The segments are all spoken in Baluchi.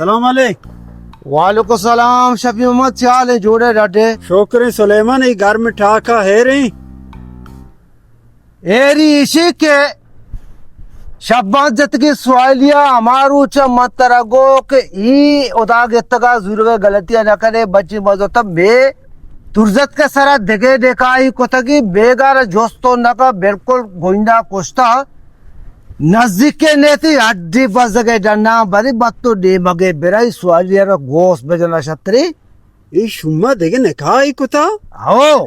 سلام علیک۔ وعلیکم السلام شفیع محمد، چی حال ایں؟ جوڑ ئے ڈاڈ ئے؟ شکر ایں سلیمان، اے گرم ٹاکا ہیریں۔ ہیری ایشی کہ شپ باز جتگی سوالیہ، ہما روچ من ترا گو کہ ای ادا گتگا زورگ غلطی نہ کنے، بچی مزو تب بے ترزت کے سرا دگے نکاحی کتگی، بیگار جستو نکا، بالکل گوئندہ کشتا۔ نزدیک نیتی ہڈی بزگے ڈنا بری بتو ڈیمگے برائی سوالیہ را گوس بجنا شتری۔ ای شما دگے نکاحی کتا؟ ہو۔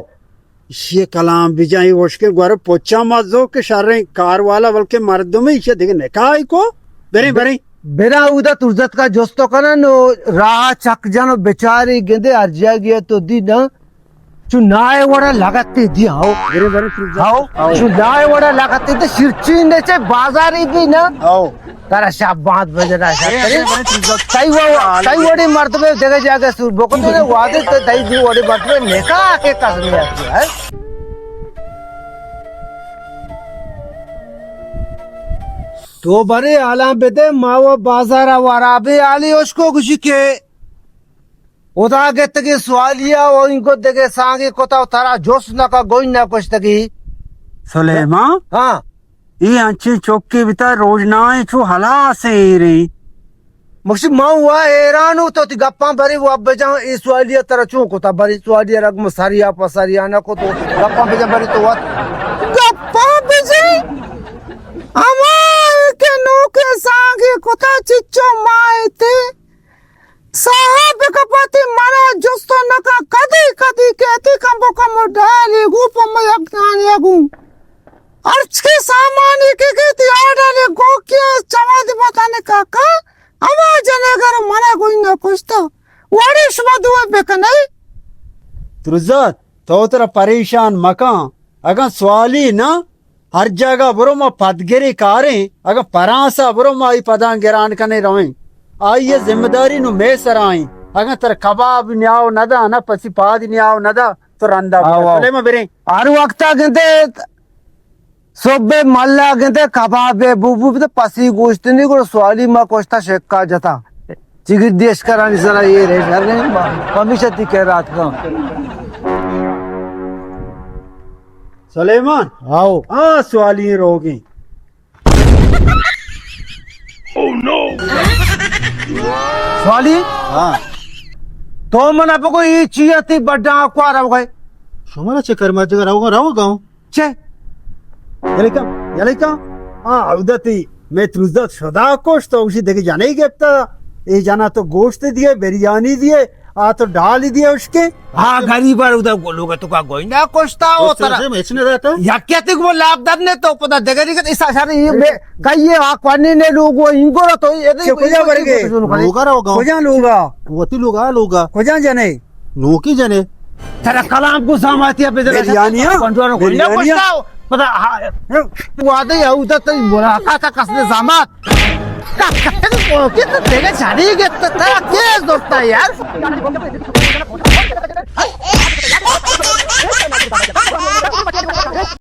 ایشی کلام بجائیں وشکیں گور پچا مزو کہ شریں کار والا بلکہ مردم ایشی دگے نکاحی کو۔ بریں، بریں۔ برا اودا ترزت کا جستو کنن و راہ چک جن و بچاری گندے ہر جاگی تو دی نا۔ چو نائے وڑا لگتے دی، ہاؤ۔ برے، برے، ترزت۔ ہاؤ۔ ہاؤ۔ چو نائے وڑا لگتے دی، شرچین نے چے بازاری دی نا۔ ہاؤ۔ ترا شپ باز بجنا شتری۔ برے، برے، ترزت۔ تئی و-، تئی وڑی مردمے دگہ جاگہ سور بکن تو نے وادے تو تئی دی وڑی مردمے نکاح کے قسم ہے۔ تو برے حالاں بدے، ما و بازار ورابے حالی اشکو گوشی کہ ادا گتگی سوالیہ و اینگو دگہ سانگے کتا و ترا جست نکا گوئن نہ کشتگی۔ سلیمان؟ ہاں۔ ای انچیں چکے بتا روژنائیں چو ہلاس ایریں۔ مکشی ما وا حیران و تو تی گپاں بری و اب جان ای سوالیہ ترا چون کتا بری سوالیہ رگ مسریا پسریا نہ کتو گپاں بجا بری تو وت۔ گپاں بجے ہما کہ نوکے سانگے کتا چچو مائتے۔ صاحب کپاتی منا جستو نکا کدی کدی کہتی کمبو کمو ڈالی گو پم یک دانی گو۔ ہرچ کے سامانی کے کہتی آڈالی گو کیا چواد بتانے کاکا۔ ہما جنے گر منا گوئی نہ کشتا۔ وڑی شما دوئے بکنے۔ درزت، تو ترا پریشان مکان۔ اگاں سوالی نہ ہر جاگہ برو ما پدگرے کاریں، اگاں پرانسا برو ما آئی پداں گران کنے رویں۔ آئی ء ذمہ داری نو مے سرا ایں۔ اگاں ترا کباب نیاو نہ دا، نہ پسی پاد نیاو نہ دا، تو رندا آو، آو۔ سلیمان بریں۔ ہر وقتا گندے صبح ملا گندے کباب بو بو تے پسی گوشت نی گڑا سوالی ما کشتا شکا جتا۔ چگی دیش کرانی سرا یہ رہے شر نہیں، ہمیشہ تی کہہ رات کا۔ سلیمان۔ ہاؤ۔ آ سوالی روگیں۔ سوالی؟ ہاں۔ تو من اب کو یہ چیئے تی بڑا اکوار ہو گئے۔ شمارا چکر ما جگر ہو گا، رہو گاؤں۔ چے؟ یلیکا، یلیکا۔ آ، اودتی میں تروزدت شدا کشت، تو اسی دیگه جنه گپتا۔ اے جنا تو گوشت دیے، بریانی دیے، آ تو ڈال دیے اس کے۔ ہاں، غریب آر ادا لوگا تو کا گوئندا کشتا ہو ترا۔ ہچ نہ داتا۔ یکیتی کو لاپ در نے تو پتا دیگه دیگه ایسا سارے یہ بے کئیے آ کوانی نے لوگو انگورا تو یہ چے کجا برگے؟ لوگا رہو گاؤں۔ کجا لوگا؟ وتی لوگا، لوگا۔ کجا جنے؟ نوکی جنے۔ ترا کلام کو زاماتی ابے بریانی ہاں؟ کنٹرول کو نہ بریانی ہاں؟ پوچھتا ہو۔ پتا ہاں۔ وعدے یہودا تئی ملاقات کس نے زامات۔ کس کس کو کہ تو دیگه جانی گے تو ترا کیس دوستا یار۔